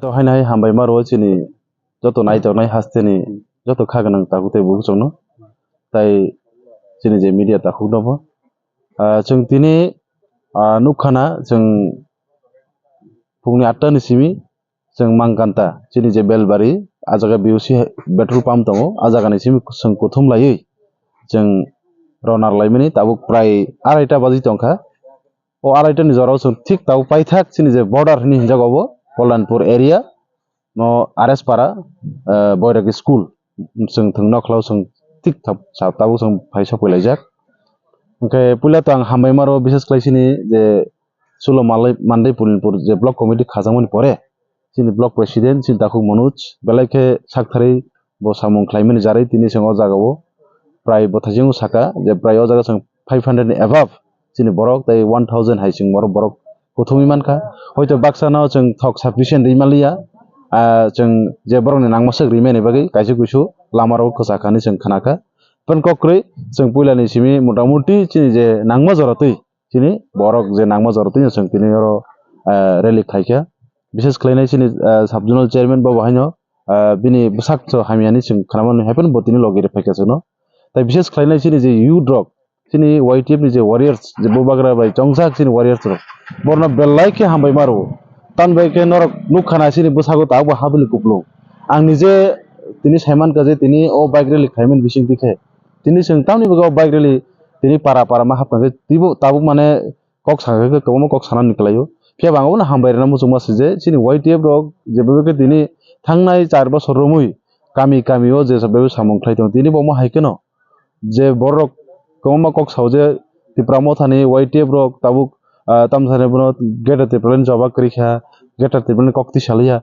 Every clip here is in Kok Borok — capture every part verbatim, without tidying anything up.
To haino hai hambai ma rwo chini joto naitok nai haste ni joto kha gwnang takhuk tei bukhuk chwng no, tai chini je media takhuk no bo. Ah, chwng tini, ah, nukha na chwng phungni atta ni simi chwng Mangkanta chini je Belbari, ah jaga B O C petrol pump tongo, ah jaga ni simi chwng kuthum laiwi chwng ronar laimani tabuk prai araita baji tongkha. O araita ni jora o chwng thik tabuk paithak chini je border hinwi hinjago bo Kollanpur area no R S Para, eh, Boiraki school chwng thwng nokhla o chwng thik thap sa tabuk chwng phai sokwi laijak. Hwnkhe puila to ang hambai ma rwo bises khlai chini je Sulo Malai Mandai Pulinpur je block committee khajakmani pore chini block president chini takhuk Manoj belai khe saktharwi bo samung khlaimani jarwi tini chwng o jaga o prai bwthaising saka je prai o jaga chwng five hundred ni above chini borok tei one thousand hai chwng borok, borok kuthumwi mankha. Hoito baksa no chwng thok sufficient ri manliya, ah, chwng je borok ni nangma swk rimani bagwi kaisa kuisu lama rok kwchak hinwi chwng khnakha. Pon kokrwi chwng puila ni simi mota moti chini je nangma jora twi chini borok je nangma jora twi chwng tini oro, ah, rally khaikha. Bises khlainai chini, ah, sub zonal chairman bo bo haino, ah, bini bwsak so hamya hinwi chwng khnamani hai phano bo tini logi rw phaikha chwngno. Tai bises khlainai chini je youth rok, chini Y T F ni je warriors, je bubagra bai chongjak chini warriors rok, borno belai khe hambai ma rwo. Tamni bai khe norok nukha na chini bwsago tabukbo habwli kupulung. Ang nije tini saimankha je tini o bike rally khlaimani bisingtwi khe tini chwng tamni bagwi o bike rally tini para para ma hapkha khe tibo tabuk mane kok sakha khe kwbangma kok sanani kwlaio. Phiya bo ang obono hambai rwna muchungma se je chini Y T F rok je bebak khe tini thangnai char bosor romwi kami kami o je bebak samung khlai tongo tini bo omo hai kheno je borok kwbangma kok sao je Tipra Mothani Y T F rok tabuk, ah, tamsani bono Greater Tipraland ni choba kwrwi kha, Greater Tipraland ni kok tisaliya.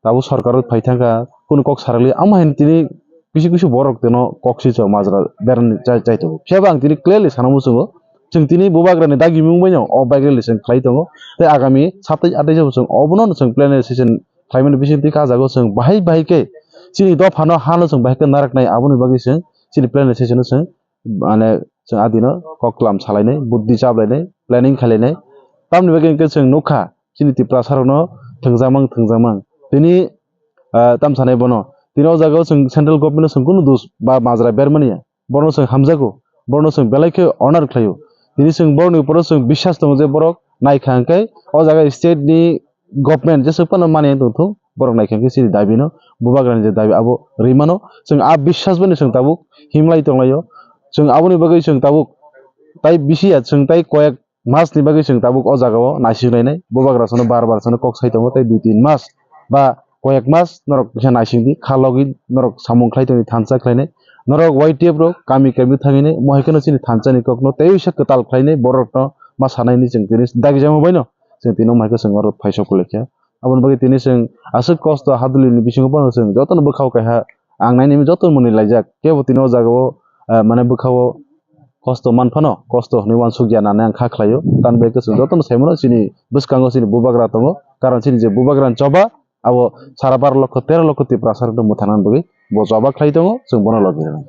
Tabuk sorkar phai thangkha, kunu kok sarakli, amo haino tini kisi kisi borok tino kok si chok majra berani chai, chai tongo. Phiya bo ang tini clearly sana muchungo, chwng tini bubagrani dagimung baino o bike rally chwng khlai tongo. Tei agami satais atais o chwng obono chwng plenary session khlaimani bisingtwi kajago chwng bahai bahai khe chini dophano hano chwng bahai khe naraknai, aboni bagwi chwng chini plenary session o chwng mane chwng adino kok kwlam salainai, buddi chaplainai, planning khailainai. Tamni bagwi hwnkhe chwng nukha, chini Tiprasa rokno thwngjakmang, thwngjakmang. Tini, ah, tam sanai bono. Tini o jaga o chwng central government o chwng kunu dos ba majra bermani ya. Bono chwng hamjago, bono chwng belai khe honor khlaio. Tini chwng borokni upor o chwng biswas tongo je borok naikha hwnkhe o jaga state ni government jesuk phano mani tongthung, borok naikha khe chini dabi no, bubagrani je dabi abo rwi mano. Chwng a biswas bai no chwng tabuk himlai tonglaio. Chwng aboni bagwi chwng tabuk tai bisi ya, chwng tai koyek mas ni bagwi chwng tabuk o jaga o naising lainai. Bubagra sono bar bar sono kok sai tongo, tai dui tin mas ba koyek mas norok kisa naising di, kha logi norok samung khlai tongwi thansa khlainai. Norok Y T F rok kami kami thanginai, mo hai kheno chini thansa ni kok no tei uisa kwtal khlainai, borok no ma sanai ni chwng tini dagi jama bai no. Chwng tini omo hai khe chwng oro phai sok khe. Aboni bagwi tini chwng aswk kosto hadulini bisingo bono chwng jotono bwkhao kaiha ang nainani joto mwnwi laijak. Kebo tini o jaga o, ah, mane bwkhao kosto man phano kosto hwnwi uansuk ya nani ang kha khlaio. Tamni bagwi chwng jotono sai mano chini bwskango chini bubagra tongo. Karon chini je bubagra ni choba abo sara baro lokho tero lokho Tiprasa rokno mwthangna bagwi bo choba khlai tongo, chwng bono logi rwnai.